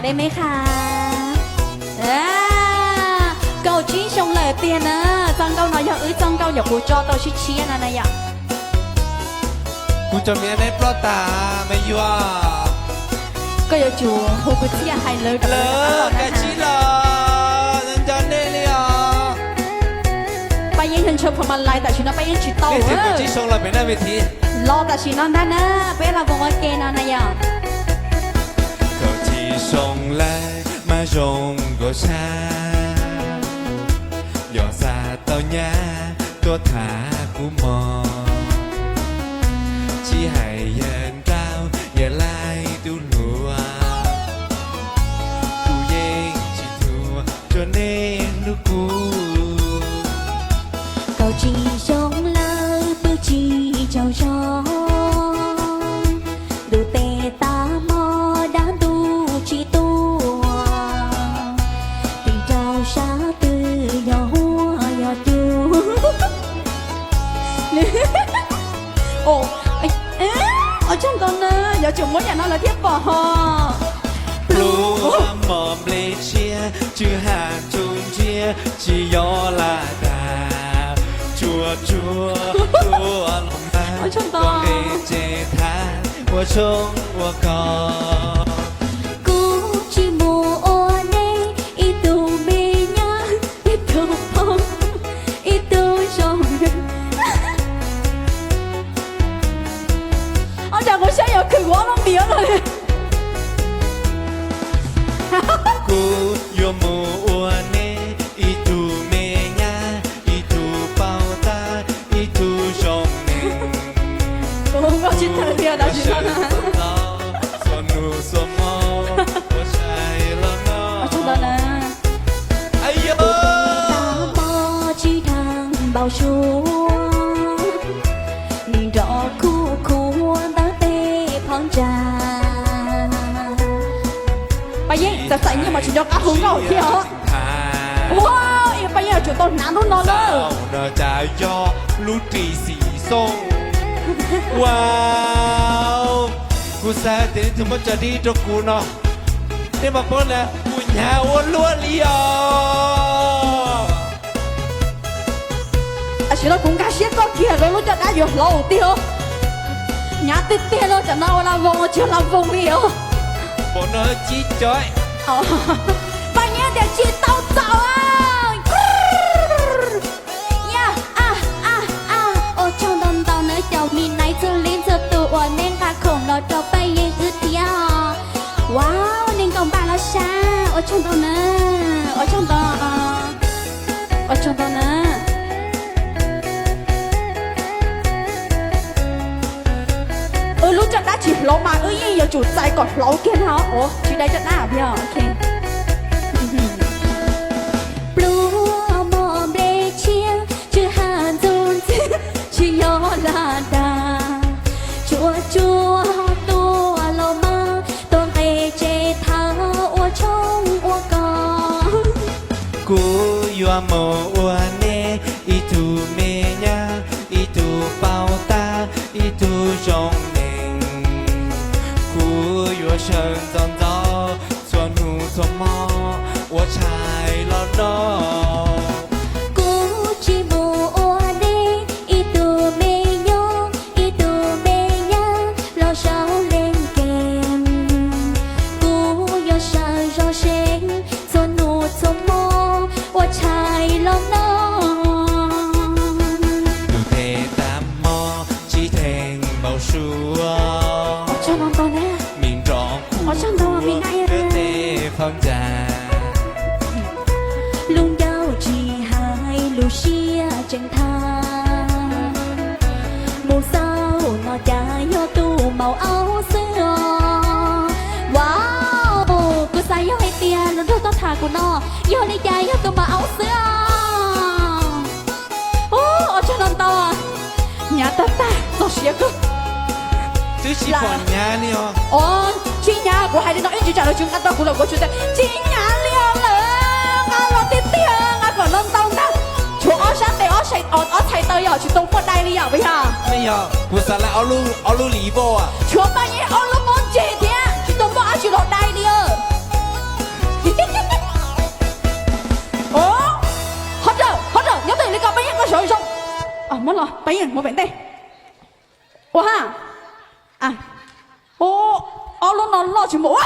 Dej Meb Qha. Kaum tsib xyoo lawm tiag na. Txoj nkauj no yog wb txoj nkauj nyuam qhuav tso tau sib tshiab no na yom. Kuv cov me neeg ploj tas me yuav. Koj yuav tsum hu kwv txhiaj hais lawv, lawv kav tsij los nco nej li os. Paj Yeeb yog ntshaw pha ma lais tam sim no Paj Yeeb tsis tau. Kaum tsib xyoo los pem na me thiv. Los tam sim no ntag na, peb los koom ua ke no na yom. Kaum tsib xyoo lawm mas zoo nkaus sab, yog xav tau nyab tuaj tham kuv mog. Tsis hais yawg nraug yawg laij tub hluas, kuv yeej tsis thuam rua nej hlub kuv. Kaum tsib xyoo lawm pw tsis tsaug zog, ntuj teb tag hmo dab ntub tsis tuaj, tig rau sab twg yog huab yog cua. Ua tsaug ntau na, yuav tsum muab yam no lawv thiaj pom ho. Pluag mos nplej tshiab, tsw ha tsw ntsiab, tsis yog lam dag, tsuag tsuag tuaj los mas, tuaj nqe tsev thab ua tshoob ua kos. Kuv tsis mus ua nej ib tug me nyab, ib tug phooj, ib tug zoo. Ua cas kuv saib yuav khwm kuv ob lub ntiav no li. Kuv yuav mus ua nej ib tug me nyab, ib tug paub tab, ib tug zoo neeg. Kuv hu nkauj tsis tawm tiag tab sis no na. Xuas nus xuas hmo ua tshais los no. Tsis dheev npaum suav, nim nrov khuj khuav ntawm tej phab ntsa. Paj Yeeb txawm txais nyiaj mas tsis nco qab hu nkauj thiab os. Ua, Paj Yeeb yuav tsum tau hnav lub no lawm. Cas yog lub ris xim xoob. Ua, kuv xav tias nej tus muab tso dib rau kuv no, nej mas paub na, kuv hnyav ua luaj li os. Tam sim no kuv nkag siab koj kiag rau lub caj dab yuav hlauv tiag. Hnyav tiag tiag no, tam no ua la voos tsis la voos li os. Pom no tsis cov. Paj Yeeb tias tsis tau txaus. Ua tsaug ntau ntau nawb cov me nais txhua leej txhua tus uas nej nqa khoom los rau Paj Yeeb wb thiab. Wow, nej nkaum npaj los sab, ua tsaug ntau na, ua tsaug ntau, ua tsaug ntau na. Wb lub caj dab tsis hlauv mas wb yeej yuav tsum txais kom hlauv kiag na. Tsis dai caj dab thiab. Pluag mos nplej tshiab, tsw ha ntxuj ntxiag, tsis yog lam dag, tsuag tsuag tuaj los mas, tuaj nqe tsev thab ua tshoob ua kos. Kuv yuav mus ua nej ib tug me nyab, ib tug paub tab, ib tug zoo neeg. Kuv yuav sawv ntxov ntxov txhua hnub txhua hmo ua tshais los noj. Kuv tsis mus ua nej ib tug me nyuam, ib tug me nyab los sau leej keeb. Kuv yuav sawv zov seev txhua hnub txhua hmo ua tshais los noj. Ntuj teb tag hmo tsis dheev npaum suav, nim nrov khuj khuav tej phab ntsa. Lub ncauj tsis hais lub siab tseem thab, mus xauj no cas yog tus maum aub xwb os. Wow, kuv xav yog hais tias nws nrog tau tham kuv no, yog li cas yog tus maum aub xwb os. Ua tsaug ntau ntau. Hnyav tag tag txog siav kawg. Twb tsis pom hnyav li os. Tsis hnyav, kuv hais li no ib ntsis tsam lawv tsis nqa tau kuv los kuv tsis tias tsis hnyav li os lawm. Nqa los tiag tiag, nqa kom ntau ntau ntag. Tshuav ob sab tes ob txhais taw yom, tsis tau muaj dai li yom, puas yog? Kuv xav laij ob lub li voj. Tshuav Paj Yeeb ob lub mob ntseg thiab tsis tau muaj dab tsi los dai li os. Muab los pab yeej mus pem ntej. Ua ha. Ob lub no loj tsis mus ua.